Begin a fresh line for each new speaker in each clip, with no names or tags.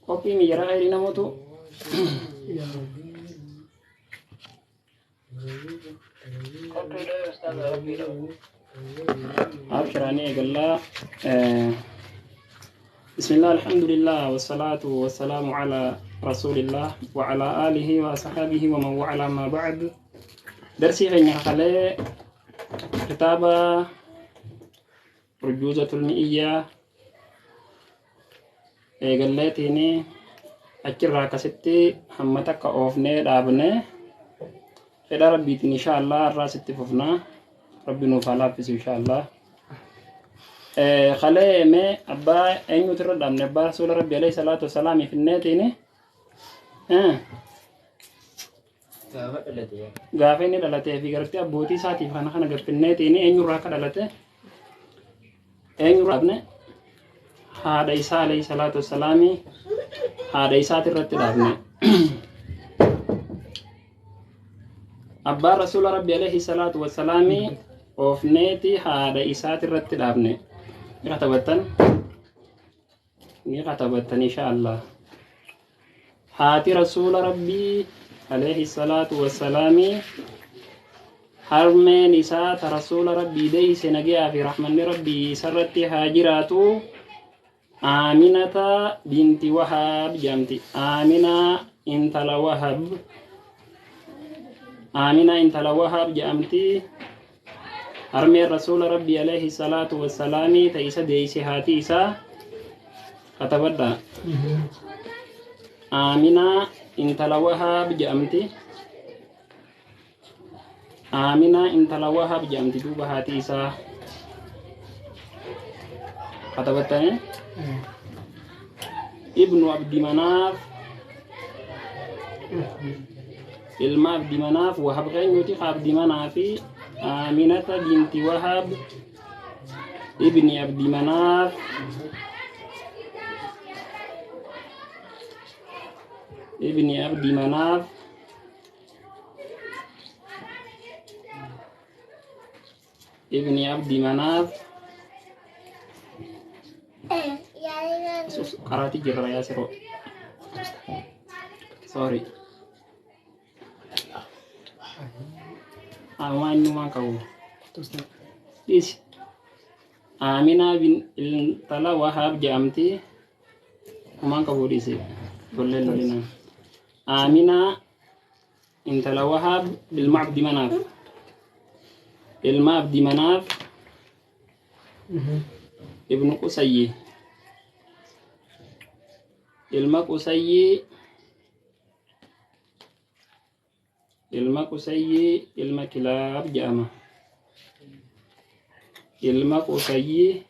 Qophii mijaraa khayrii namootu.
Qophiidha ustaaza, qophiidha.
Abshiraanii eegallaa. بسم الله، الحمد لله، والصلاة والسلام على رسول الله وعلى آله وأصحابه ومن والاه، ما بعد. درسي keenya kalee kitaaba رجوزة المئية eegalleetiin achirraa akkasitti hamma takka oofnee dhaabne. Fedha rabbiitiin insha Allah irraa sitti fufnaa, rabbi nuuf haa laaffisu insha Allah. Kalee mee abbaa eenyutu irra dhaabne? Abbaa rasuula rabbi alayhi salaatu wasalaam finneetiin
Gaafa dhalate.
Gaafa inni dhalatee fi gartee abbootii isaatiif kana kana gaffinneetiin eenyurraa akka dhalate eenyurraa dhaabne? Haadha isaa alayhi salaatu wassalaami, haadha isaati irratti dhaabne. Abbaan rasuula rabbi alayhi salaatu wassalaami oofneeti haadha isaati irratti dhaabne. Ni katabattan, ni katabattan insha Allah. Haati rasuula rabbii alayhi salaatu wassalaami, harmeen isaa ta rasuula rabbii deeyse, nagayaa fi rahmanni rabbii isarratti haa jiraatu, Aaminata binti Wahaab jedhamti. Aaminaa intala Wahab, Aaminaa intala Wahaab jedhamti. Harmeen rasuula rabbii alayhi salaatu wassalaami ta isa deeyse, haati isaa, katabadha. Aaminaa intala Wahaab jedhamti. Aaminaa intala Wahaab jedhamti. Duuba haati isaa katabattane. Ibnu Abdi Manaaf, ilma Abdi Manaaf. Wahab keenyuti ka Abdi Manaafi. Aaminata binti Wahab ibni Abdi Manaaf, ibni Abdi Manaaf, ibni Abdi Manaaf. Qaraatii jirra yaa siroo, sorry. Waan inni waan qabu dhiisi. Aaminaa bin intala Wahaab jedhamti. Waan qabu dhiisi, tolleen lolinaa. Aaminaa intala Wahaab ilma Abdi Manaaf, ilma Abdi Manaaf, ibnu Qusayyi, ilma Qusayyi, ilma Qusayyi, ilma Kilaab jedhama. Ilma Qusayyi.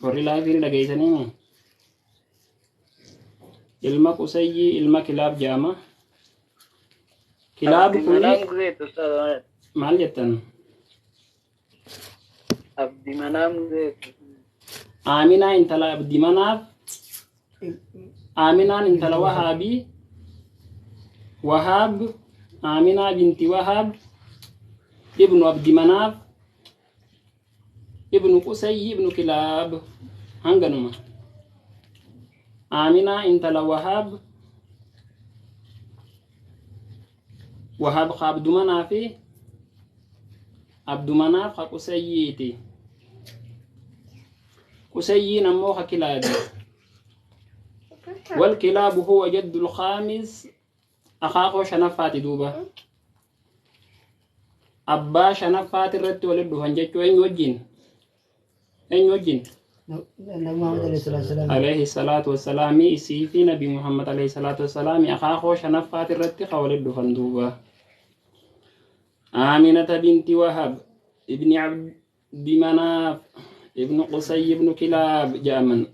Warri live ni dhageessanii? Ilma Qusayyi, ilma Kilaab jedhama. Kilaab
Abdi
kuni
Manaam guzeetu ustaaza.
Maal jettan?
Abdi Manaam guzeetu.
Aaminaa intala Abdi Manaaf. Aaminaan intala Wahaabii. Wahaab, Aaminaa binti Wahaab ibnu Abdi Manaaf ibnu Qusayyi ibnu Kilaab. Hanganuma. Aaminaa intala Wahaab, Wahaab ka Abdu Manaafi, Abdu Manaaf ka Qusayyiiti, Qusayyiin ammoo ka Kilaabi. والكلاب هو جد الخامس، akaakoo shanaffaati. Duuba abbaa shanaffaati irratti walitti dhufan jechuu. Eenyu wajjin? Eenyu wajjin?
Nabi Muhammad alayhi salaatu wasalaam.
Alayhi salaatu wassalaami. Isii fi nabi Muhammad alayhi salaatu wassalaami akaakoo shanaffaati irratti ka walitti dhufan. Duuba Aaminata binti Wahab ibni Abdi Manaaf ibnu Qusay ibnu Kilaab jedhaman.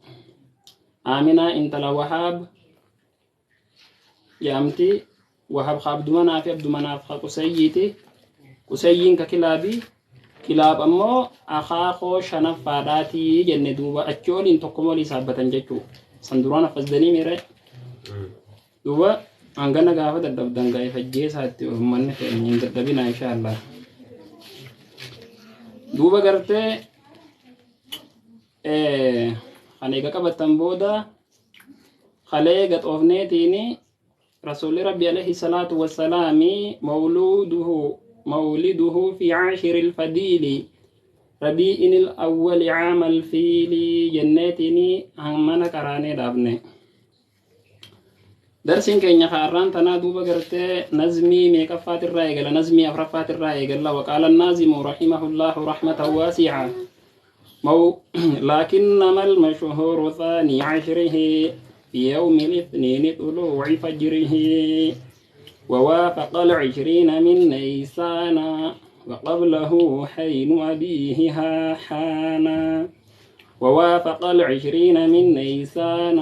Aaminaa intala Wahaab jedhamti. Wahab ka Abdu Manaaf, Abdu Manaaf ka Qusayyiiti, Qusayyiin ka Kilaabii, Kilaab ammoo akaakoo shanaffaadhaatii jenne. Duuba achi oliin tokkuma olii saabbatan jechuu. San duraan affasdanii miire. Duuba hangana gaafa dadhabdan ga'e fajjeesaatti uummanni keenya hin dadhabina insha Allah. Duuba gartee Kan eega qabattan booda kalee gaxoofneetiin rasuulli rabbi alayhi salaatu wassalaami mawliduhu fi caashiri ilfadiili rabii'in ilawwali caama alfiili jenneetiin hammana qaraanee dhaabne. Darsiin keenya kaarraan tanaa duuba gartee nazmii meeqaffaatirraa eegala? Nazmii afraffaatirraa eegalla. Waqaala naazimu rahimahullaahu rahmatan waasica لكنما المشهور ثاني عشره في يوم الاثنين طلوع فجره، ووافق 20 من نيسان، وقبله حين أبيه حانا. ووافق 20 من نيسان،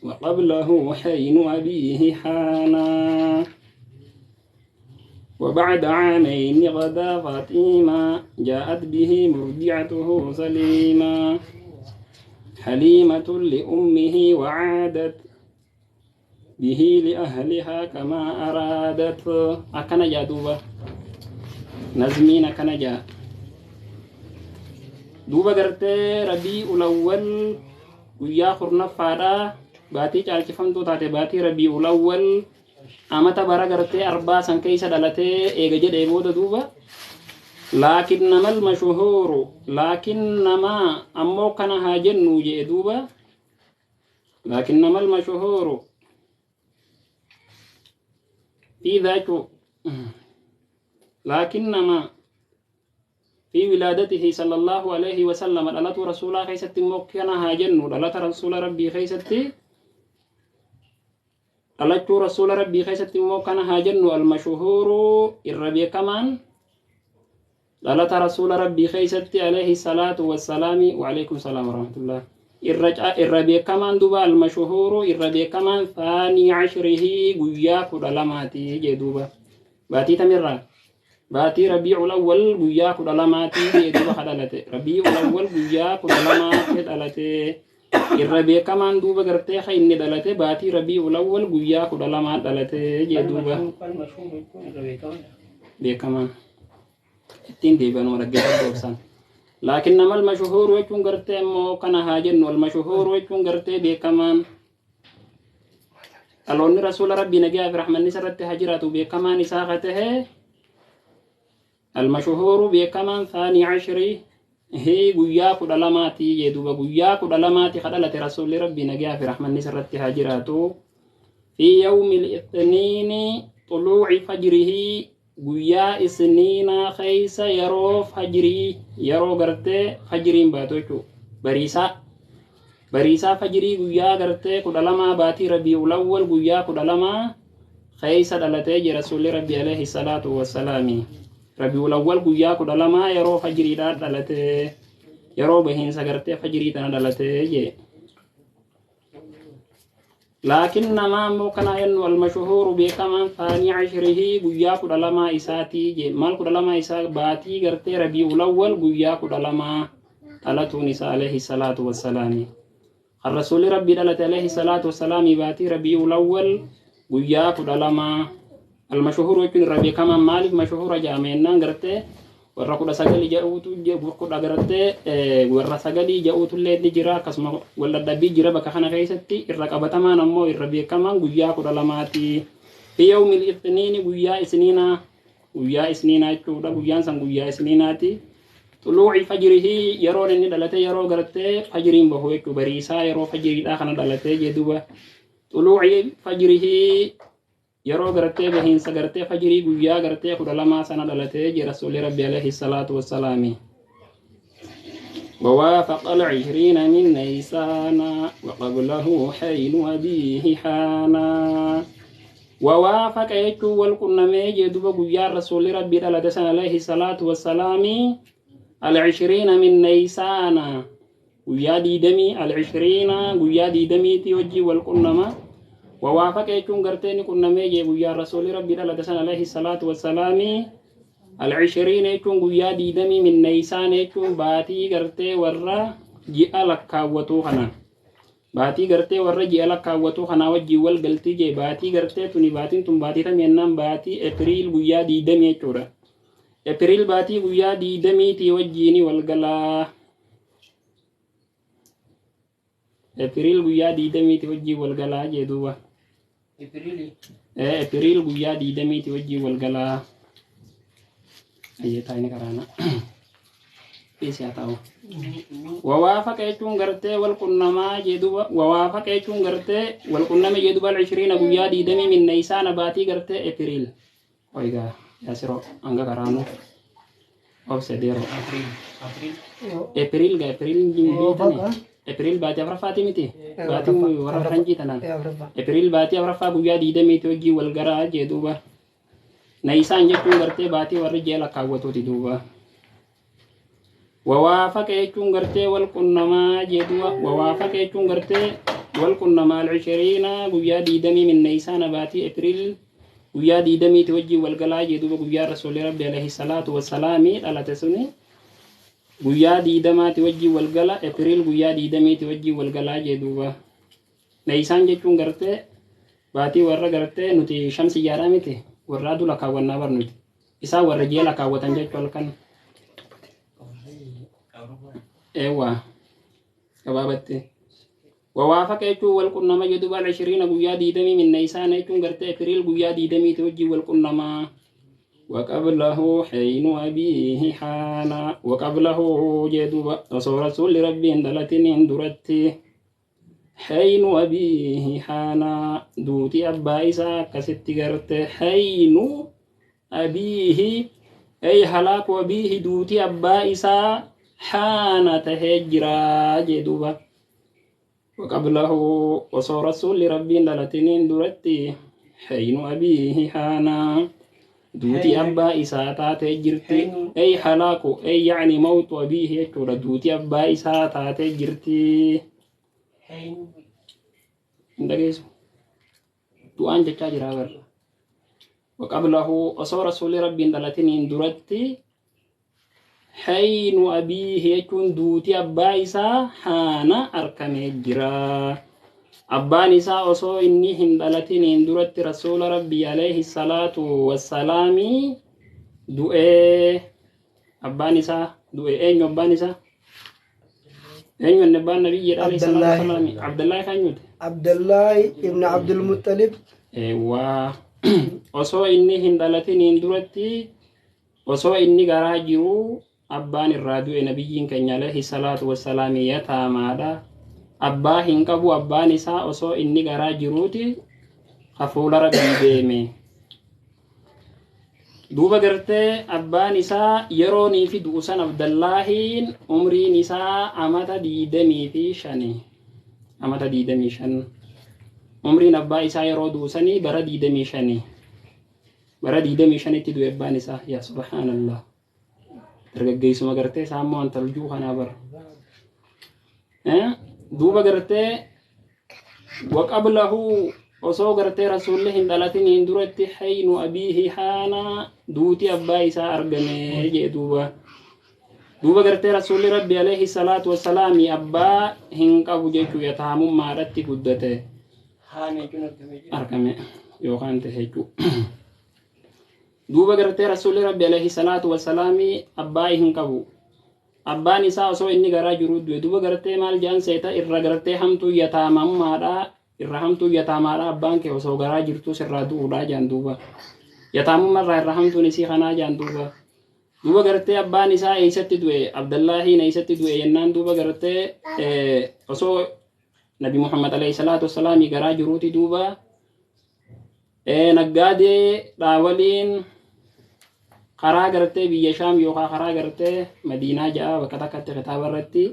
وقبله حين أبيه حانا. وبعد عامين غدا فاطمة، جاءت به مرضعته سليما، حليمة لأمه وعادت به لأهلها كما أرادت. أكن جا دوبا نزمين، أكن جا duuba gartee Rabii'ul Awwal guyyaa 10ffaadha, baatii caalchifamtuu taate, baatii Rabii'ul Awwal amata bara gartee arbaa san keessa dhalatee eega jedhee booda duuba laakinnama almashhuuru, laakinnama ammoo kana haa jennu jedhe duuba, laakinnama almashhuuru fi dhaachu laakinnama في ولادته صلى الله عليه وسلم، دلت رسولا خيستي موكنا هاجنو، دلت رسول ربي خيستي، دلت رسول ربي خيستي موكنا هاجنو، المشهور الربي كمان دلت رسول ربي خيستي عليه الصلاة والسلام. وعليكم السلام ورحمة الله. الربي كمان دوبا المشهور الربي كمان ثاني عشره قيا كدلماتي جدوبا باتي تمرة baatii Rabiicul Awwal guyyaa 12tti duuba dhalate. Rabiicul Awwal guyyaa 12tti dhalate. Irra beekamaan duuba gartee ka inni dhalate baatii Rabiicul Awwal guyyaa 12 dhalate jee duuba. Beekamaan ittiin deebi'anuma dhaggeeffadhu obsaan. Laakiin nama almashuhuuru jechuun gartee immoo kana haa jennu, almashuhuuru jechuun gartee beekamaan dhaloonni rasuula rabbii nagaa fi rahmanni isarratti haa jiraatu beekamaan isaa ka tahe, المشهور بكمان ثاني عشره هي guyyaa 12ti jee duuba. Guyyaa 12ti kadhalate rasuulli rabbii nagaa fi rahmanni isarratti haa jiraatu. في يوم الاثنين طلوع فجره، guyyaa isniinaa keessa yeroo fajrii, yeroo gartee fajriin baatu jechuu, bariisaa bariisaa fajrii guyyaa gartee 12 baatii Rabii'ul Awwal guyyaa 12 keessa dhalatee jira rasuulli rabbii alayhi salaatu wassalaami. Rabii'ul Awwal guyyaa 12 yeroo fajriidhaan dhalatee, yeroo bahiinsa gartee fajrii tana dhalatee jee. Laakiin nama ammoo kana jennu almashuhuuru beekamaan ثاني عشره guyyaa 12 isaatii jee. Maal 12 isaa? Baatii gartee Rabii'ul Awwal guyyaa 12 dhalatuun isaa alayhi salaatu wassalaami. Kan rasuulli rabbii dhalate alayhi salaatu wassalaami baatii Rabii'ul Awwal guyyaa 12. Almashuhuuru jechuun irra beekamaan. Maaliif mashuhuura jedhame jennaan gartee warra 19 jedhuutu kudha gartee warra sagalii jedhuutullee ni jira, akkasuma wal dadhabbii jira bakka kana keessatti. Irra qabatamaan ammoo irra beekamaan guyyaa 12ti. في يوم الاثنين guyyaa isniinaa, guyyaa isniinaa jechuudha, guyyaan san guyyaa isniinaati. طلوع فجره yeroon inni dhalate yeroo gartee fajriin bahu jechuu, bariisaa yeroo fajriidhaa kana dhalatee jee duuba. طلوع فجره yeroo gartee bahiinsa gartee fajrii guyyaa gartee 12 sana dhalatee jee rasuulli rabbi alayhi salaatu wassalaami. ووافق 20 من نيسان، وقبله حين أبيه حانا. ووافق يجو والقنمي جدوب قيا رسول ربي دلت عليه الصلاة والسلام 20 من نيسان guyyaa diidamii 20 guyyaa diidamiitii wajjii wal qunnama. ووافق jechuun gartee ni qunnamee jee guyyaa rasuulli rabbii dhalate san alayhi salaatu wassalaami. 20 jechuun guyyaa diidamii, من نيسان jechuun baatii gartee warra ji'a lakkaawwatuu kana, baatii gartee warra ji'a lakkaawwatuu kanaa wajjii wal galtii jee. Baatii gartee tuni, baatiin tun baatii tam jennaan baatii April guyyaa diidamii jechuudha. April baatii guyyaa diidamiitii wajjiini wal galaa. April guyyaa 20ti wajjin wal galaa jee duuba. April guyyaa 20ti wajjin wal galaa. Ayyee taa'ini karaana. Dhiisi haa ta'u. Wawaafaqa jechuun gartee wal qunnamaa jee duuba. Wawaafaqa jechuun gartee wal qunname jee duuba al-ishiriina guyyaa 20 min Niisaana baatii gartee April. Oigaa yaasiroo hanga karaanu. Obse deeroo. April ga April hin beekani. April baatii afuraffaati miti. Baatii warra faranjii tanaan. April baatii afuraffaa guyyaa 20ti wajjin wal garaa jee duuba. Niisaan jechuun gartee baatii warri jee lakkaawwatuuti duuba. Wawaafaqa jechuun gartee wal qunnamaa jee duuba. Wawaafaqa jechuun gartee wal qunnamaa al-ishiriina guyyaa 20 min Niisaana baatii April guyyaa 20ti wajjin wal galaa jee duuba guyyaa Rasuulli Rabbi alayhi salaatu wassalaami dhalate suni guyyaa 20ti wajjin wal gala April guyyaa 20ti wajjin wal galaa jee duuba. Niisaan jechuun gartee baatii warra gartee nuti shamsi ijaaraa miti warra aduu lakkaawwannaa bar nuti. Isaan warra ji'a lakkaawwatan jechuu halkan. Eewwa gabaabatti. Wawaafaqa jechuun wal qunnama jedhu duuba al-ishiriina guyyaa 20 min Niisaana jechuun gartee April guyyaa 20ti wajjin wal qunnamaa. وقبله حين أبيه حانا وقبله جدوبا osoo rasuulli rabbiin dhalatiniin duratti حين أبيه حانا duuti abbaa isaa akkasitti garte حين أبيه أي هلاك أبيه duuti abbaa isaa حان tahee jiraa jee duuba. وقبله osoo rasuulli rabbiin dhalatiniin duratti حين أبيه حانا duuti abbaa isaa taatee jirti أي هلاك أي يعني موت أبيه jechuudha duuti abbaa isaa taatee jirti. Hin dhageessu du'aan jechaa jira barra. وقبله osoo rasuulli rabbiin dhalatiniin duratti حين أبيه jechuun duuti abbaa isaa حان arkamee jira. Abbaan isaa osoo inni hin dhalatiniin duratti rasuula rabbii alayhi salaatu wassalaami du'ee. Abbaan isaa du'e. Eenyu abbaan isaa? Eenyu inni abbaan nabiyyiidha alayhi salaatu wassalaami? Abdullaahi keenyuti?
Abdullaahi ibn Abdulmuttalib.
Eewwaa osoo inni hin dhalatiniin duratti osoo inni garaa jiruu abbaan irraa du'e nabiyyiin keenya alayhi salaatu wassalaami yataamaadha. Abbaa hin qabu abbaan isaa osoo inni garaa jiruuti hafuula rabbii deeme. Duuba gartee abbaan isaa yeroonii fi du'u san Abdallaahiin umriin isaa amata 25. Amata 25. Umriin abbaa isaa yeroo du'u sanii bara 25. Bara 25tti du'e abbaan isaa. Yaa subhaanallah. Dargaggeessuma gartee isaa immoo antaljuu kanaa bara. Duuba gartee وقبله osoo gartee rasuulli hin dhalatiniin duratti حين أبيه حان duuti abbaa isaa argame jee duuba. Duuba gartee rasuulli rabbi alayhi salaatu wassalaami abbaa hin qabu jechuu yataamummaadhatti guddate. Argame yookaan ta'e jechuu. Duuba gartee rasuulli rabbi alayhi salaatu wassalaami abbaa hin qabu. Abbaan isaa osoo inni garaa jiruu du'e. Duuba gartee maal jedhan seeta irra gartee hamtuu yataamammaadha. Irra hamtuu yataamaadha abbaan kee osoo garaa jirtuu sirraa du'uudha jedhan duuba. Yataamummaarraa irra hamtuun isii kanaa jedhan duuba. Duuba gartee abbaan isaa eessatti du'e Abdallaahiin eessatti du'e jennaan duuba gartee osoo Nabi Muhammad alayhi salaatu wassalaami garaa jiruuti duuba naggaadee dhaawaliin karaa gartee biyya Shaam yookaan karaa gartee Madiinaa ja'a bakka takkatti kitaaba irratti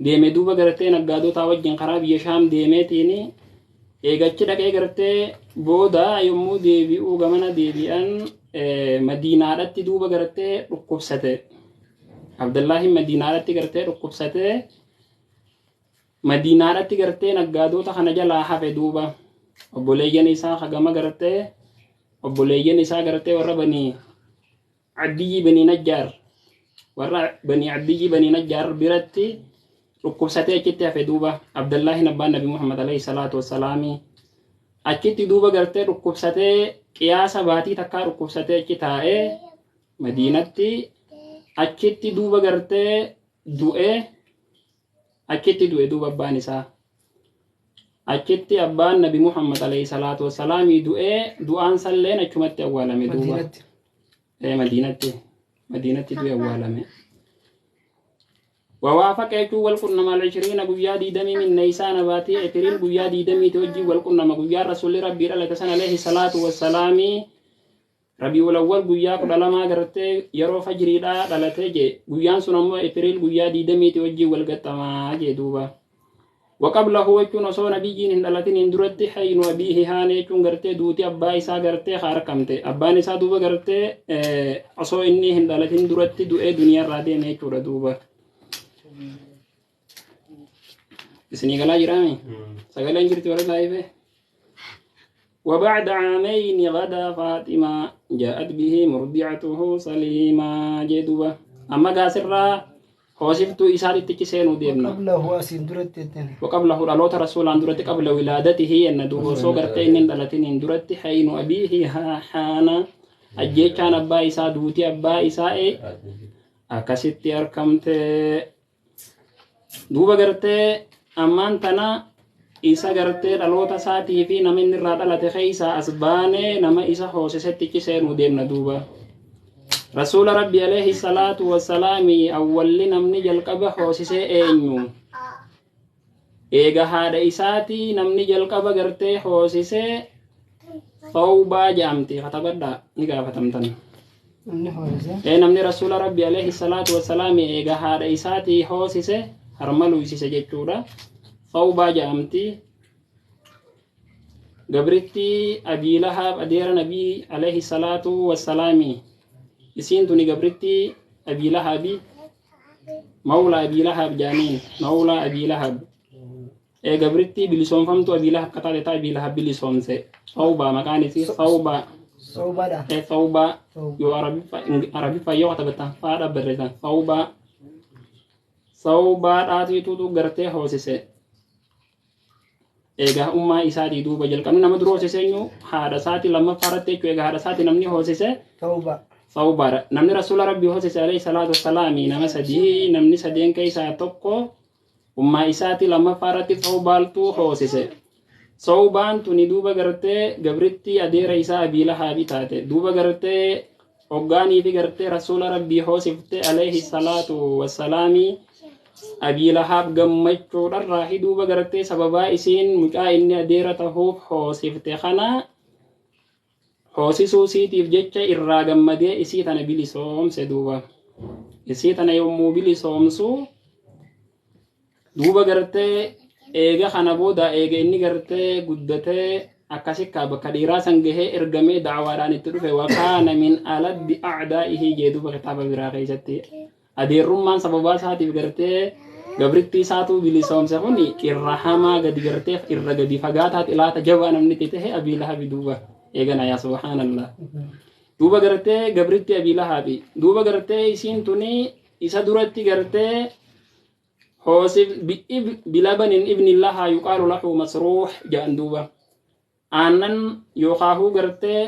deeme duuba gartee naggaadota wajjin karaa biyya Shaam deemeetiin eegachi dhaqee gartee booda yommuu deebi'uu gamana deebi'an Madiinaadhatti duuba gartee dhukkubsate. Abdallaahi Madiinaadhatti gartee dhukkubsate. Madiinaadhatti gartee naggaadota kana jalaa hafe duuba. Obboleeyyan isaa hagama gartee obboleeyyan isaa gartee warra banii Addiyyi banii Najjaar warra banii Addiyyi banii Najjaar biratti dhukkubsatee achitti hafe duuba. Abdallaahi abbaan Nabi Muhammad alayhi salaatu wassalaami achitti duuba gartee dhukkubsatee qiyaasa baatii takkaa dhukkubsatee achi taa'ee Madiinatti achitti duuba gartee du'ee achitti du'e duuba abbaan isaa. Achitti abbaan Nabi Muhammad alayhi salaatu wassalaamii du'ee du'aan salleen achumatti awwaalame duuba.
Madiinatti.
Madiinatti. Madiinatti du'e awwaalame. ووافق يجو والقرنما العشرين قيا ديدمي من نيسان باتي اترين قيا ديدمي توجي والقرنما قيا رسول ربي عليه سنة عليه الصلاة والسلام ربيع الأول قيا قدلما قرت يرو فجري لا دلته جي قيان سنمو اترين قيا ديدمي توجي والقطما جي دوبا وقبله وجو نصو نبيين إن دلتين إن درت حين وبيه هاني چون قرت دوتي أبا إسا قرت خارقمت أبا نسا دوبا قرت أصو إني هن دلتين درت دوئي دنيا رادي نيچورا دوبا isinii galaa jiraame sagaleen jirti warra laayife وبعد عامين غدا فاطمة جاءت به مرضعته سليمة جدوبة أما قاسرة خوصفتو إسالي تكسين وديبنا
وقبله asiin duratti jetteen.
وقبله دhalota rasuulaan duratti qabla wilaadatihi enna duuba osoo gartee inni hin dhalatiniin duratti haynu abiihi haana ajjeechaan abbaa isaa duuti abbaa isaa akkasitti argamte duuba gartee ammaan tana isa gartee dhaloota isaatii fi nama inni irraa dhalate keeysaa as baanee nama isa hoosisetti ciseenuu deemna duuba. Rasuula Rabbi alayhi salaatu wassalaami awwalli namni jalqaba hoosisee eenyu? Eega haadha isaatii namni jalqaba gartee hoosisee Thawbaa jedhamti katabadhaa ni gaafatamtan.
Namni hoosise.
Ee namni rasuula Rabbi alayhi salaatu wassalaami eega haadha isaatii hoosise harma luysise jechuudha. Thawbaa jedhamti. Gabritti Abii Lahaab adeera Nabii alayhi salaatu wassalaami. Isiin tuni gabritti Abii Lahaabi mawlaa Abii Lahaab jaaniin mawlaa Abii Lahaab. Ee gabritti bilisoomfamtu Abii Lahaab kataate taa Abii Lahaab bilisoomse. Thawbaa maqaan isii Thawbaa.
Sawbaadha.
Ee Thawbaa yoo Arabiffa yoo katabatan faadha barreessan Thawbaa. Thawbaadhaatiitutu gartee hoosise. Egaa ummaa isaatii duuba jalqabni nama dura hoosise eenyu haadha isaatii lammaffaa irratti jechuudha. Egaa haadha isaatii namni hoosise
Tawba.
Thawbaadha. Namni rasuula rabbii hoosise alayhi salaatu wassalaami nama sadii namni sadeen keessaa tokko ummaa isaatii lammaffaa irratti Thawbaaltu hoosise. Thawbaan tuni duuba gartee gabritti adeera isaa Abii Lahaabii taate duuba gartee hoggaanii fi gartee rasuula rabbii hoosifte alayhi salaatu wassalaami Abii Lahaab gammachuudharraa duuba gartee sababaa isiin mucaa inni adeera tahuuf hoosifte kana hoosisuu siitiif jecha irraa gammadee isii tana bilisoomse duuba. Isii tana yommuu bilisoomsu duuba gartee eega kana booda eega inni gartee guddatee akkasi bakka dhiiraa san gahee ergamee dacwaadhaan itti dhufe wakaana min aladdi acdaa'ihi jee duuba kitaaba biraa keessatti. Adeerrummaan sababaa isaatiif gartee gabrittii isaatuu bilisoomse kun irra hamaa gadi gartee irra gadi fagaataa xilaata jabaa namni itti tahe Abii Lahabi duuba eegana yaa subhaanallah. Duuba gartee gabritti Abii Lahabi duuba gartee isiin tuni isa duratti gartee hoosif bilabanin ibni lahaa yuqaalu lahu masruux jedhan duuba. Aannan yookaahuu gartee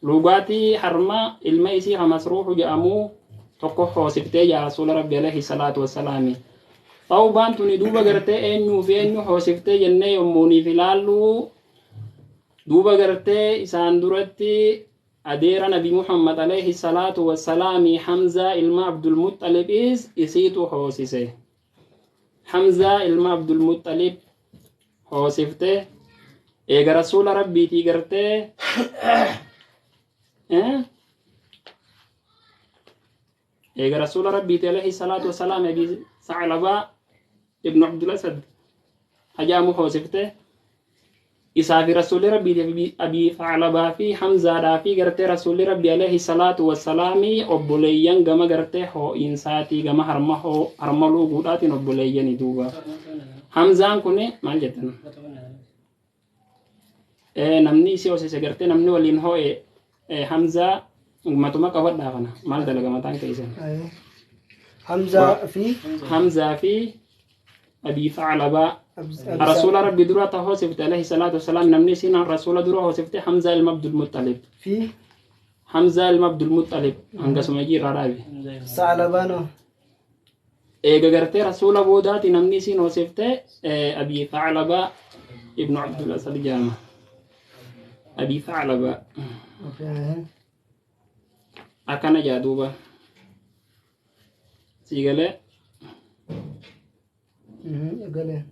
lugaatii harma ilma isii ha masruuxu jedhamuu tokko hoosiftee yaa rasuula rabbi alayhi salaatu wassalaami. Thawbaan tuni duuba gartee eenyuu fi eenyu hoosiftee jennee yommuuniif ilaallu duuba gartee isaan duratti adeera nabi Muhammad alayhi salaatu wassalaami Hamzaa ilma Abdulmuxalibis isiitu hoosise. Hamzaa ilma Abdulmuxalib hoosifte eega rasuula rabbiitii gartee eega rasuula rabbiitii alayhi salaatu wassalaam Abi Saclabaa ibnu Abdul Asad hajaamu hoosifte isaa fi rasuulli rabbiitii Abii Saclabaa fi Hamzaadhaa fi gartee rasuulli rabbi alayhi salaatu wassalaami obboleeyyan gama gartee hoo'insaatii gama harma luuguudhaatiin obboleeyyani duuba. Hamzaan kun maal jettan? Namni isii hoosise gartee namni waliin hoo'e Hamzaa matuma qabadhaa kana maal dalaga mataan keessan?
Hamzaa fi
Hamzaa fi Abii Saclabaa rasuula rabbi dura ta hoosifte alayhi salaatu wassalaam namni isiin rasuula dura hoosifte Hamzaa ilma Abdulmuxalib.
Fi
Hamzaa ilma Abdulmuxalib hangasuma ijii irraa dhaabe.
Saclabaanoo.
Eega gartee rasuula boodaati namni isiin hoosifte Abii Thaclabaa ibnu Abdul Asad jedhama. Abii Thaclabaa akkana jaa duuba. Sii galee?
Galee.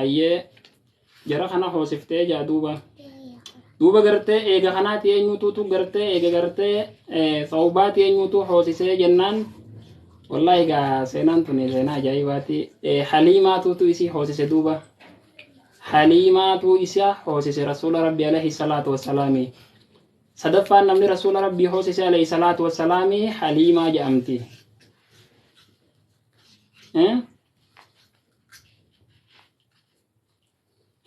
Ayyee, jara kana hoosiftee jaa duuba. Duuba gartee eega kanaati eenyutuutu gartee eega gartee sawbaati eenyutu hoosisee jennaan, wallaahi gaa seenaan tun seenaa ajaa'ibaati. Haliimaatuutu isii hoosise duuba. Haliimaatu isa hoosise rasuula rabbi alayhi salaatu wassalaami. Sadaffaan namni rasuula rabbii hoosise alayhi salaatu wassalaami Haliimaa jedhamti.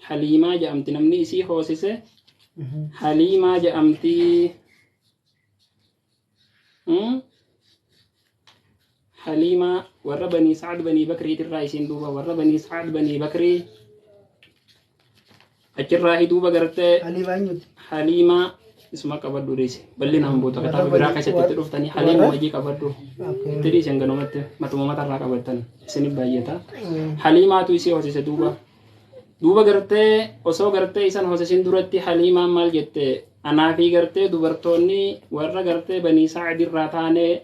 Haliimaa jedhamti namni isii hoosise. Haliimaa jedhamti. Haliimaa warra Banii Sacad Banii Bakriitirraa isiin duuba warra Banii Sacad Banii Bakrii achirraa duuba gartee.
Haliimaa eenyuti?
Haliimaa isuma qabadhu dhiise, bal'inaan buuta kitaaba biraa keessatti itti dhuftanii Haliima wajii qabadhu itti dhiisen, ganumatti matuma matarraa qabattan isinif baay'ata. Haliimaatu isii hoosise duuba. Duuba gartee osoo gartee isan hoosisin duratti Haliimaan maal jette? Anaa fi gartee dubartoonni warra gartee Banii Sacdirraa taanee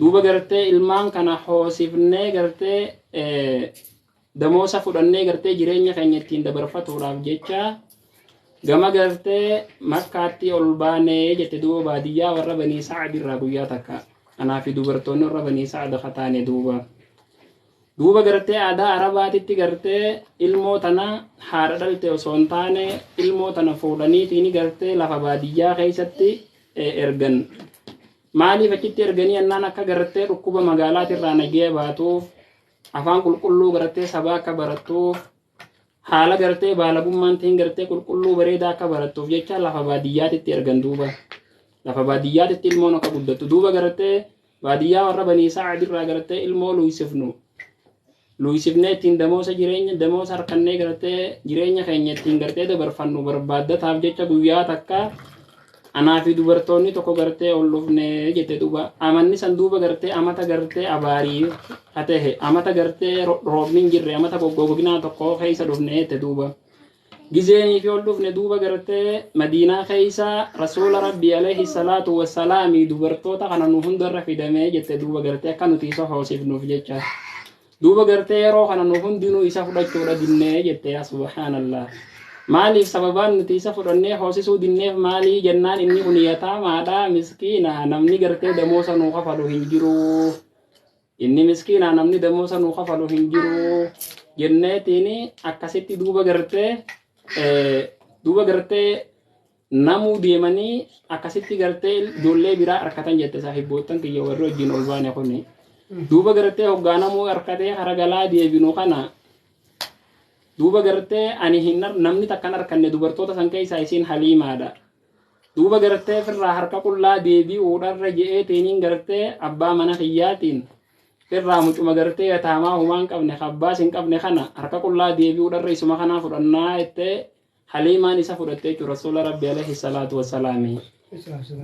duuba gartee ilmaan kana hoosifnee gartee damoosa fudhannee gartee jireenya keenya ittiin dabarfatuudhaaf jecha gama gartee Makkaatti ol baanee jette duuba. Baadiyyaa warra Banii Sacdirraa guyyaa takka anaa fi dubartoonni warra Banii Sacd kataane duuba. Duuba gartee aadaa Arabaatitti gartee ilmoo tana haadha dhalte osoo hin taane ilmoo tana fuudhaniitiin gartee lafa baadiyyaa keessatti ergan. Maaliif achitti erganii ennaan, akka gartee dhukkuba magaalaatirraa nagee baatuuf, afaan qulqulluu gartee sabaa akka barattuuf, haala gartee baalagummaan ta'in gartee qulqulluu bareedaa akka barattuuf jecha lafa baadiyyaatitti ergan duuba. Lafa baadiyyaatitti ilmoon akka guddattu duuba gartee baadiyyaa warra Banii Sa'adirraa gartee ilmoo luysifnu. Luysifnee ittiin damoosa jireenya damoosa harkannee gartee jireenya keenya ittiin gartee dabarfannu barbaaddataaf jecha guyyaa takka anaa fi dubartoonni tokko gartee ol dhufnee jette duuba. Amanni san duuba gartee amata gartee abaarii hatehe, amata gartee roobni hin jirre, amata goggoginaa tokko keessa dhufnee jette duuba. Gizeenii fi ol dhufne duuba gartee Madiinaa keessa rasuula rabbii alayhi salaatu wassalaami dubartoota kana nu hundarra fidamee jette duuba, gartee akka nuti isa hoosifnuuf jecha. Duuba gartee yeroo kana nu hundinuu isa fudhachuudha dinnee jette. Yaa subhaanallah, maaliif sababaan nuti isa fudhannee hoosisuu dinneef maalii jennaan, inni kun yataamaadha, miskiina, namni gartee damoosa nuu kafalu hin jiru, inni miskiina, namni damoosa nuu kafalu hin jiru jenneetiin akkasitti duuba gartee duuba gartee namuu deemanii akkasitti gartee ijoollee biraa harkatan jette saahiboottan kiyya warri wajjin ol baane kuni. Duuba gartee hoggaanamuu harkatee haragalaa deebinu kana duuba gartee ani hin namni takkan harkanne dubartoota san keessaa isiin Haliimaadha. Duuba gartee firraa harka qullaa deebi'uudharra je'eetiin gartee abbaa mana kiyyaatiin firraa mucuma gartee yataamaa humaa hin qabne, abbaas hin qabne kana harka qullaa deebi'uudharra isuma kanaa fudhannaa jettee Haliimaan isa fudhattee jechuudha rasuula rabbi alayhi salaatu wassalaami.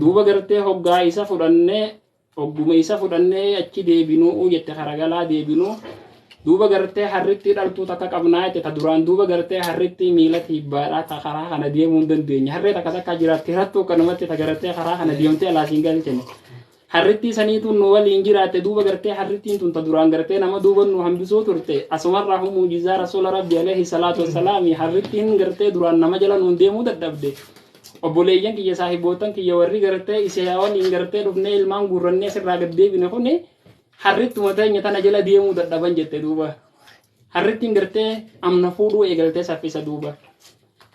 Duuba gartee hoggaa isa fudhannee, hogguma isa fudhannee achi deebinuu jette, karagalaa deebinuu duuba gartee harritti dhaltuu takka qabnaa jette, ta duraan duuba gartee harritti miila tiibbaadhaa ta karaa kana deemuu hin dandeenye, harree takka takka jiraatti rattuu kanumatti ta gartee karaa kana deemtee alaasiin galchine. Harrittii saniitu nu waliin jiraatte duuba. Gartee harrittiin tun ta duraan gartee nama duuba nu hambisuu turte asumarraa muujizaa rasuula rabbi alayhi salaatu wassalaami, harrittiin gartee duraan nama jala nuun deemuu dadhabde, obboleeyyan kiyya saahiboottan kiyya warri gartee isa waliin gartee dhufnee ilmaan guurrannee sirraa gad deebine kuni harrittuma teenya tana jala deemuu dadhaban jette duuba. Harrittiin gartee amna fuudhuu eegaltee saffisa duuba.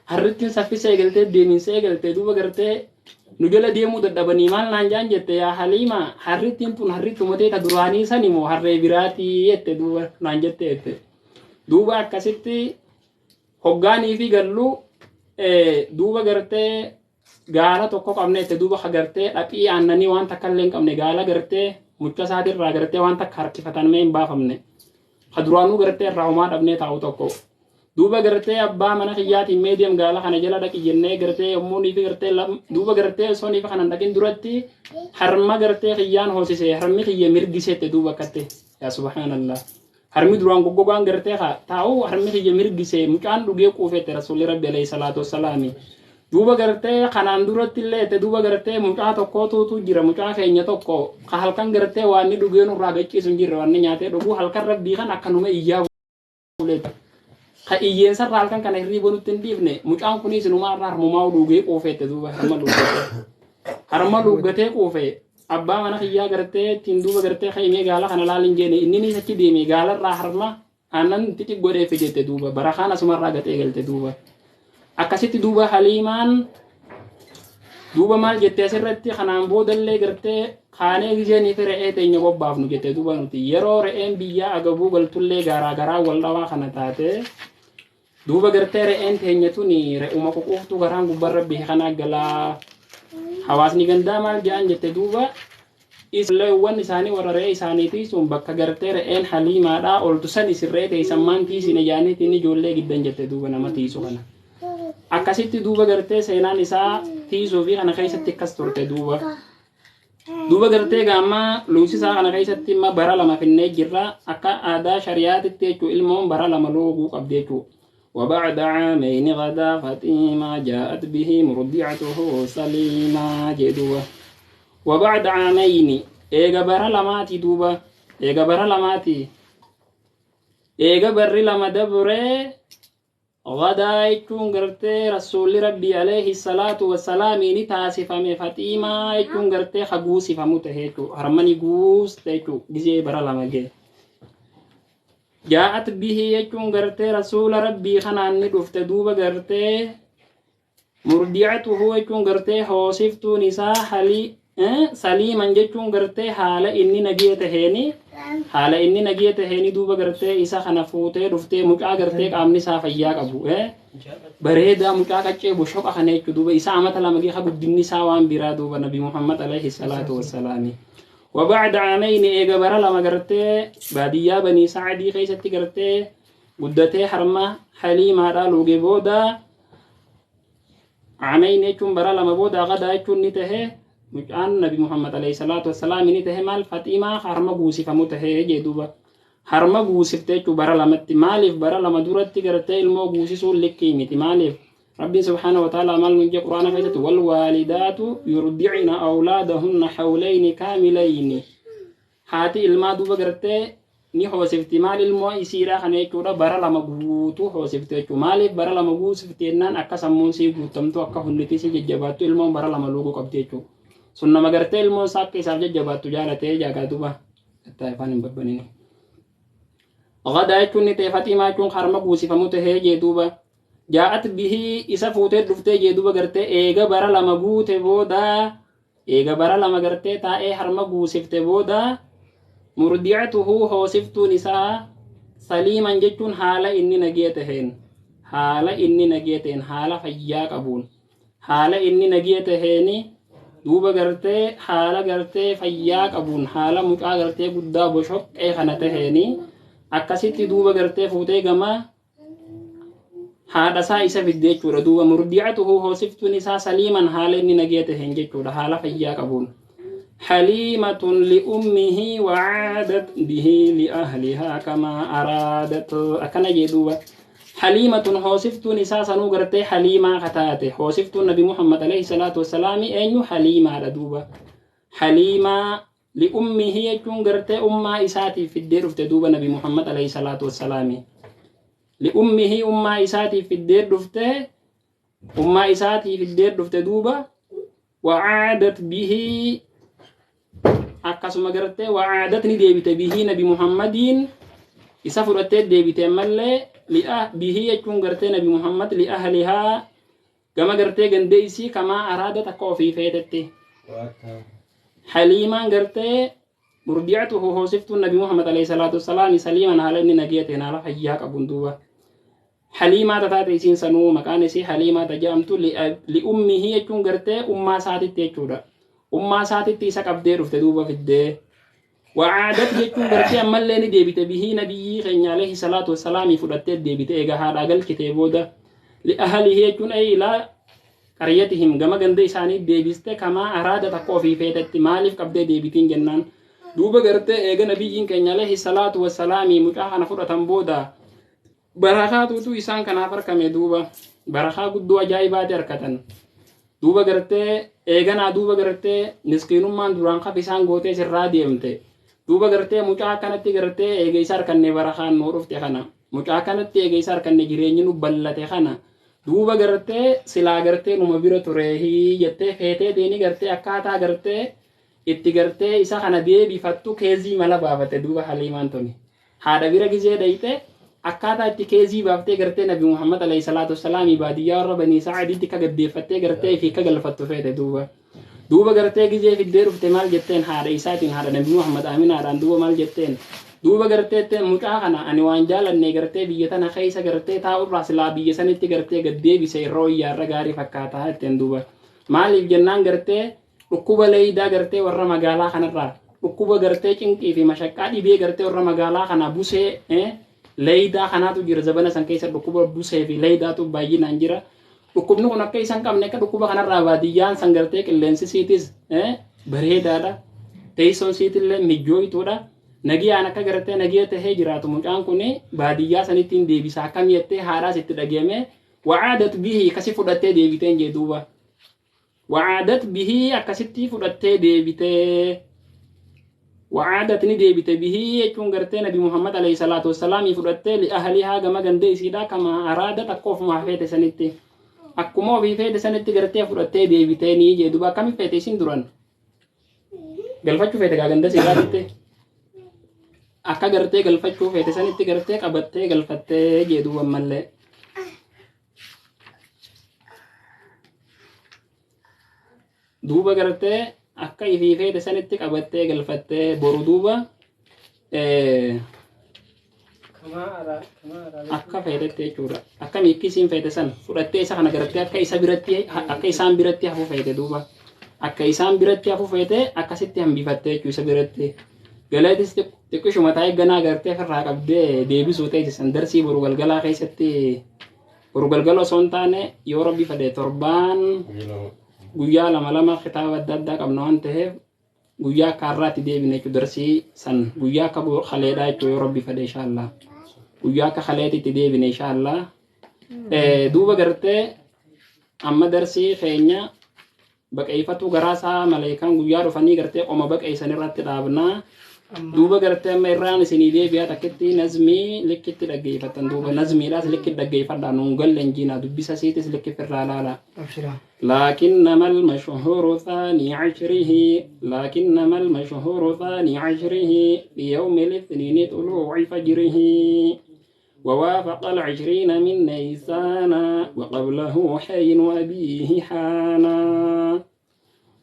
Harrittiin saffisa eegaltee deeminsa eegaltee duuba gartee nu jala deemuu dadhabanii maal naan jaan jette, yaa Haliima, harrittiin tun harrittuma ta'e ta duraanii sani moo harree biraatii jette duuba naan jette jette. Duuba akkasitti hoggaanii fi galluu duuba gartee gaala tokko qabne jette duuba, ka gartee dhaphii aannanii waan takka illee hin qabne, gaala gartee mucha isaatirraa gartee waan takka harkifatamee hin baafamne. Ka duraanuu gartee irraa homaa dhabnee taa'u tokko. Duuba gartee abbaa mana kiyyaatiin mee deem gaala kana jala dhaqi jennee gartee yommuu niifi gartee duuba gartee osoo niifi kana hin dhaqin duratti harma gartee kiyyaan hoosise harmi kiyya mirgiseette duuba akkatte yaa subhaanallah. Harmi duraan goggogaan gartee haa taa'u harmi kiyya mirgise mucaan dhugee quufette rasuulli rabbi alayhi salaatu wassalaami. Duuba gartee kanaan duratti illee itti duuba gartee mucaa tokkootuutu jira mucaa keenya tokko ka halkan gartee waan inni dhugee nurraa gachiisu hin jirre waan inni nyaatee dhuguu halkan rabbii kan akkanuma iyyaa buleetu. Ka iyyeensarraa halkan kana hirriiba nutti hin dhiifne mucaan kunis inumaa irraa harmumaa dhugee quufeette duuba harma luuggatee. Harma luuggatee quufe abbaa mana kiyyaa gartee ittiin duuba gartee kaimee gaala kana laalin jeene inni nis achi deeme gaalarraa harma aannan xixiq godhee fidette duuba barakaan asumarraa gaxee galte duuba. Akkasitti duuba Haliimaan duuba maal jette asirratti kanaan boodallee gartee kaanee gizeenii fi re'ee teenya bobbaafnu jette duuba nuti yeroo re'een biyyaa agabuu galtullee garaa garaa wal dhawaa kana taate duuba gartee re'een teenya tuni re'uma ququuftuu garaan gubbarra bihe kanaa galaa hawaasni gandaa maal jedhan jette duuba Isleewwan isaanii warra re'ee isaanii tiisuun bakka gartee re'een haliimaadhaa oltu san isin re'ee teessan maan tiisine jaaniitiin ijoollee giddan jette duuba nama tiisu kana. Akkasitti duuba gartee seenaan isaa tiisuu fi kana keessatti akkas turte duuba. Duuba gartee gaammaa luusisaa kana keessatti imma bara lama finnee jirra akka aadaa shariyaatitti jechuun ilmoon bara lama looguu qabdi jechuudha. وبعد عامين غدا فطيما جاءت به مرضعته سليما جدوه وبعد عامين eega bara lamaati duuba eega bara lamaati eega barri lama dabree gadaa jechuun gartee rasuulli rabbii alayhi salaatu wassalaamii ni taasifame faxiimaa jechuun gartee ha guusifamu tahe jechuu harmani guuste jechuu gizee bara lama gee jaa'at bihi jechuun gartee rasuula rabbii kanaan ni dhufte duuba gartee murdi'atuhu jechuun gartee hoosiftuun isaa halii saliiman jechuun gartee haala inni nagee taheeni haala inni nagee taheeni duuba gartee isa kana fuutee dhuftee mucaa gartee qaamni isaa fayyaa qabu bareedaa mucaa qaccee boshoqa kana jechuu duuba isa amata lama geeqa guddinni isaa waan biraa duuba nabi Muhammad alayhi salaatu wassalaami. وبعد عامين eega bara lama gartee baadiyyaa banii sa'adii keessatti gartee guddatee harma haliimaadhaa luuge booda عامين jechuun bara lama booda gadaa jechuun ni tahe mucaan nabi Muhammad alayhi salaatu wassalaam ni tahe maal Faxiimaa harma guusifamu tahe jee duuba harma guusifte jechuu bara lamatti maaliif bara lama duratti gartee ilmoo guusisuun likkii miti maaliif rabbiin subhaanahu wa ta'ala maal nuun jee quraana keessatti wal waalidaatu yurdicna awlaadahunna hawlayni kaamilayni haati ilmaa duuba gartee ni hoosifti maal ilmoo isiidha kana jechuudha bara lama guutuu hoosifte jechuudha maaliif bara lama guusifti jennaan akka sammuun sii guutamtu akka hunditi sii jajjabaattu ilmoon bara lama luuguu qabdi jechuudha sun nama gartee ilmoon isaa akka isaaf jajjabaattu jaalatee jaagaa duuba attaa ifaan hin babbanini. Gadaa jechuun ni ta'e Faxiimaa jechuun harma guusifamu tahee jee duuba jaa'at bihii isa fuutee dhuftee jee duuba gartee eega bara lama guute booda eega bara lama gartee taa'ee harma guusifte booda murdi'atuhu hoosiftuun isaa saliiman jechuun haala inni nagee taheen haala inni nagee taheen haala fayyaa qabuun haala inni nagee taheeni duuba gartee haala gartee fayyaa qabuun haala mucaa gartee guddaa boshoqqee kana taheeni akkasitti duuba gartee fuutee gama haadha isaa isa fidde jechuudha duuba murdi'atuhu hoosiftuun isaa saliiman haala inni nagee taheen jechuudha haala fayyaa qabuun. حليمة لأمه وعادت به لأهلها كما أرادت أكن جدوبة حليمة هوسفت نساء سنو غرتي حليمة خطاته هوسفت النبي محمد عليه الصلاة والسلام أين حليمة ردوبة حليمة لأمه يكون غرتي أمة إساتي في الدير دوبة نبي محمد عليه الصلاة والسلام لأمه أمة إساتي في الدير دفته أمة إساتي في الدير دفته دوبة وعادت به akkasuma gartee wa'aadat ni deebite bihii nabi muhammadiin isa fudhattee deebite ammallee li'a bihii jechuun gartee nabi muhammad li'ahlihaa gama gartee gandee isii kamaa araadat akka ofii feetetti haliimaan gartee murdi'atuhu hoosiftuun nabi muhammad alayhi salaatu wassalaam saliiman haala inni nagiyateen haala fayyaa qabuun duuba haliimaa tataate isiin sanuu maqaan isii haliimaa tajaamtu li'ummihii jechuun gartee ummaa isaatitti jechuudha. Ummaa isaatitti isa qabdee dhufte duuba fiddee Wa'aadat jechuun gartee ammallee ni deebite bihii nabiyyii keenya alayhi salaatu wassalaamii fudhattee deebite eega haadhaa galchitee booda li'ahalihi jechuun ay ilaa qaryatihim gama ganda isaanii deebiste kamaa araada takka ofii feetetti maaliif qabdee deebitiin jennaan duuba gartee eega nabiyyiin keenya alayhi salaatu wassalaamii mucaa kana fudhatan booda barakaatuutu isaan kanaaf argame duuba barakaa guddoo ajaa'ibaati argatan duuba gartee eeganaa duuba gartee miskiinummaan duraan kaf isaan gootee sirraa deemte duuba gartee mucaa akkanatti gartee eega isa harkanne barakaan nuu dhufte kana mucaa akkanatti eega isa harkanne jireenyi nu ballate kana duuba gartee silaa gartee numa bira tureehii jettee feetee deeni gartee akkaataa gartee itti gartee isa kana deebifattu keezii mala baafate duuba haliimaan tuni haadha bira gizee dhayxe akkaataa itti keezii baaftee gartee nabi Muhammad alayhi salaatu wassalaamii baadiyyaa warra banii sa'adiitti ka gaddeeffattee gartee fi ka galfattu feete duuba. Duuba gartee gizee fiddee dhufte maal jetteen haadha isaatiin haadha nabi Muhammad Aminaadhaan duuba maal jetteen duuba gartee mucaa kana ani waan jaalanne gartee biyya tana keessa gartee taa'urraa silaa biyya sanitti gartee gaddeebise irra wayyaarra gaarii fakkaataa jetteen duuba. Maaliif jennaan gartee dhukkuba leeydaa gartee warra magaalaa kanarraa dhukkuba gartee cinqii fi mashaqqaa dhibee gartee warra magaalaa kana busee leeydaa kanaatu jira zabana san keessa dhukkuba busee fi leeydaatu baay'inaan jira. Dhukkubni kun akka isaan qabne akka dhukkuba kanarraa baadiyyaan san gartee qilleensi siitis bareedaadha. Teessoon siitillee mijjooytuudha. Nagiyaan akka gartee nagiya tahee jiraatu mucaan kun baadiyyaa sanittiin deebisa akkam jettee haadhaas itti dhageeme wa'aadat bihii akkasi fudhattee deebiteen jee duuba. Wa'aadat bihii akkasitti fudhattee deebitee. وعادت نديبت به يكون غرتي نبي محمد عليه الصلاة والسلام فدته لأهلها غما غندي سيدا كما أرادت أكوف ما فيت سنتي أكوما في فيت سنتي غرتي فدته ديبتي ني جدوبا كم فيت سين دران غلفتشو فيت غنده سيدا تي أكا غرتي غلفتشو فيت سنتي غرتي قبتي غلفتي جدوبا ملي دوبا غرتي akka ifii feete sanitti qabattee galfattee boru duuba akka feetetti jechuudha. Akka miikkisiin feete san fudhattee isa kana gartee akka isa biratti akka isaan biratti hafu feete duuba. Akka isaan biratti hafu feete akkasitti hambifattee jechuudha isa biratti. Galeetis xiqqishuma taa'ee ganaa gartee ofirraa qabdee deebisuu ta'e san darsii boru galgalaa keessatti boru galgala osoo hin taane yoo rabbi fedhe torbaan guyyaa lama lama kitaaba adda addaa qabna waan ta'eef guyyaa akka har'aatti deebine jechuudha darsii san guyyaa akka kaleedhaa jechuudha yoo rabbi fedhe inshaallah guyyaa akka kaleetitti deebine inshaallah duuba gartee amma darsii keenya baqeeffatu garaasaa maleekaan guyyaa dhufanii gartee qoma baqeessan irratti dhaabnaa duuba gartee amma irraan isinii deebi'aa takkitti nazmii likkitti dhaggeeffattan duuba nazmiidhaas likkitti dhaggeeffadhaa nuun galle injiinaa dubbisa siitis likkitti irraa laalaa.
Abshira.
لكنما المشهور ثاني عشره لكنما المشهور ثاني عشره في يوم الاثنين طلوع فجره ووافق العشرين من نيسان وقبله حين أبيه حانا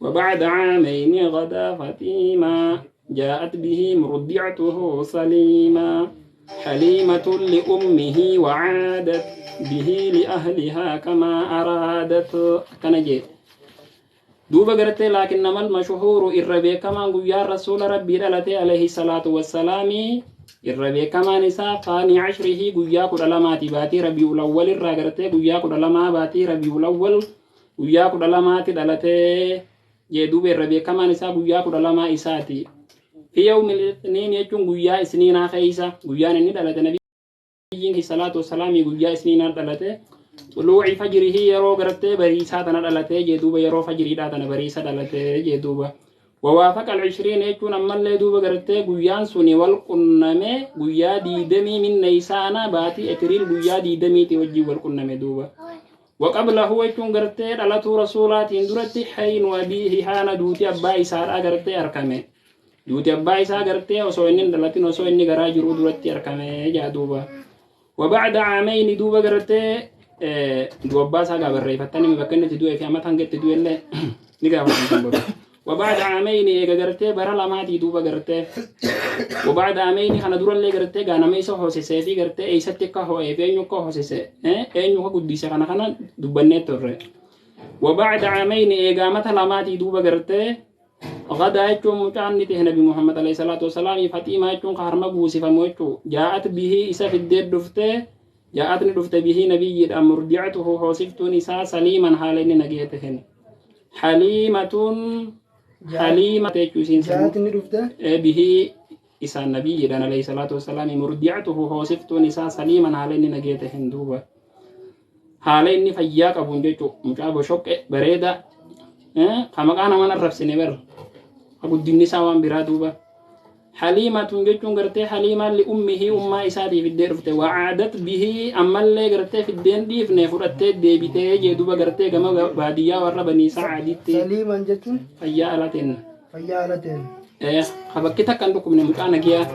وبعد عامين غدا فتيما جاءت به مرضعته سليما حليمة لأمه وعادت به لأهلها كما أرادت كنجي دوبا قرتي لكنما المشهور الربي كما قويا رسول ربي دلتي عليه الصلاة والسلام الربي كما نساء ثاني عشره قويا كدلماتي باتي ربيع الأول الرا قرتي قويا كدلما باتي ربيع الأول قويا كدلماتي دلتي جي دوبا الربي كما نساء قويا كدلما إساتي في يوم الاثنين يجون قويا إسنين خيسة قويا نني دلتي نبي الصلاة والسلام قويا إسنين دلتي طلوع فجره يرو غرتي بريسا تنا دلتي جدوبا يرو فجري داتنا بريسا دلتي جدوبا ووافق العشرين يجون أما اللي دوبا غرتي قويان سوني والقنمي قويا ديدمي من نيسانا باتي اتريل قويا ديدمي توجي والقنمي دوبا وقبله يجون غرتي دلتو رسولات درتي حين وبيه حان دوتي أبا إسار غرتي أركمي دوتي أبا إسار غرتي وسو إنين دلتين وسو إني غراجرو درتي أركمي جا دوبا وبعد عامين دوبا غرتي دوبا ساقا بريفتني مبكنة دوئي في أمتان قلت دوئي اللي نقرأ وبعد عامين إيجا غرتي برا لماتي دوبا غرتي وبعد عامين خنا دورا اللي غرتي غانا ميسا هوسيسي في غرتي إيسا تكا هو إيه إنيو كا هوسيسي إنيو كا قديسة خنا خنا دوبني توري وبعد عامين إيجا متى لماتي دوبا غرتي Gadaa jechuun mucaan ni ta'e Nabi Muhammad alayhi salaatu wasalaam Faxiimaa jechuun ka harma guusifamu jechuu jaa'at bihii isa fiddee dhuftee jaa'at ni dhufte bihii nabiyyiidha murdicatuhu hoosiftuun isaa saliiman haala inni nagee ta'een haliimatuun haliima jechuu isiin sanuu
Jaa'at ni dhufte.
Bihii isaan nabiyyiidhaan alayhi salaatu wasalaam murdicatuhu hoosiftuun isaa saliiman haala inni nagee ta'een duuba haala inni fayyaa qabuun jechuu mucaa boshoqqe bareeda ka maqaa naman arrabsine bar ka guddinni isaa waan biraa duuba haliimatun jechuun gartee haliimaan li'ummihii ummaa isaatii fiddee dhufte wa'aadat bihii ammallee gartee fiddeen dhiifne fudhattee deebitee jee duuba gartee gama baadiyyaa warra banii sa'aaditti
Saliiman jechuun
fayyaa alateen
fayyaa haala ta'een.
Ka bakki takka hin dhukkubne mucaa nagiyaa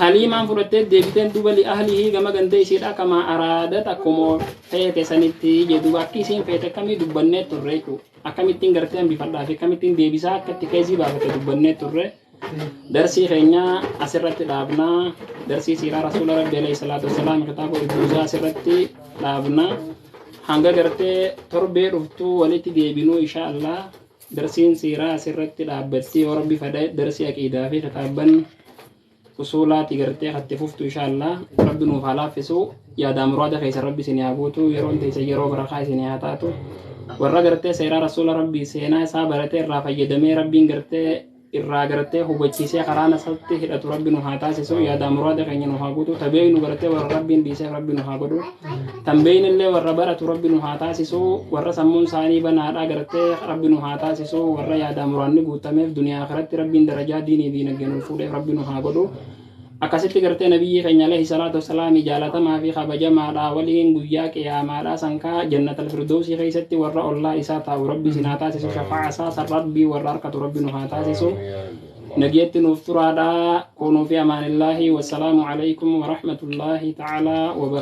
haliimaan fudhattee deebiteen duuba li ahlihii gama gandee isiidha kama araadat akkuma feete sanitti jee duuba akki isiin feete akkamii dubbannee turre jechuudha akkamittiin gartee hambifadhaa fi akkamittiin deebisaa akka itti keezii baafate dubbannee turre darsii keenya asirratti dhaabnaa darsii siiraa rasuula rabbi alayhi salaatu wasalaam kitaaba urjuuzaa asirratti dhaabnaa hanga gartee torbee dhuftuu walitti deebinuu insha allah darsiin siiraa asirratti dhaabbatti yoo rabbi fedhe darsii aqiidaa fi kitaabban usuulaati gartee hatti fuftu insha allah rabbi nuuf haa laaffisu yaadaa muraada keessa rabbi isin haa guutu yeroon teessa yeroo barakaa isin haa taatu warra gartee seeraa rasuula rabbii seenaa isaa baratee irraa fayyadamee rabbiin gartee irraa gartee hubachiisee karaa nasatti hidhatu rabbi nu haa taasisu yaadaa muraada keenya nu haa guutu tabeeynu gartee warra rabbiin dhiiseef rabbi nu haa godhu tanbeeyin illee warra baratu rabbi nu haa taasisu warra sammuun isaanii banaadhaa gartee rabbi nu haa taasisu warra yaadaa muraanni guutameef duniyaa akhiratti rabbiin darajaa diinii diinagdeen ol fuudheef rabbi nu haa godhu akkasitti gartee nabiyyi keenya alayhi salaatu wasalaami jaalatamaa fi kabajamaadha waliin guyyaa qiyaamaadha sankaa jannatal firdowsii keessatti warra ollaa isaa taa'u rabbi isin haa taasisu shafaa'a isaa san rabbii warra harkatu rabbi nu haa taasisu nageetti nuuf turaadha kunuu fi amaanillaahi wassalaamu alaykum warahmatullaahi ta'aalaa wabarakatuh.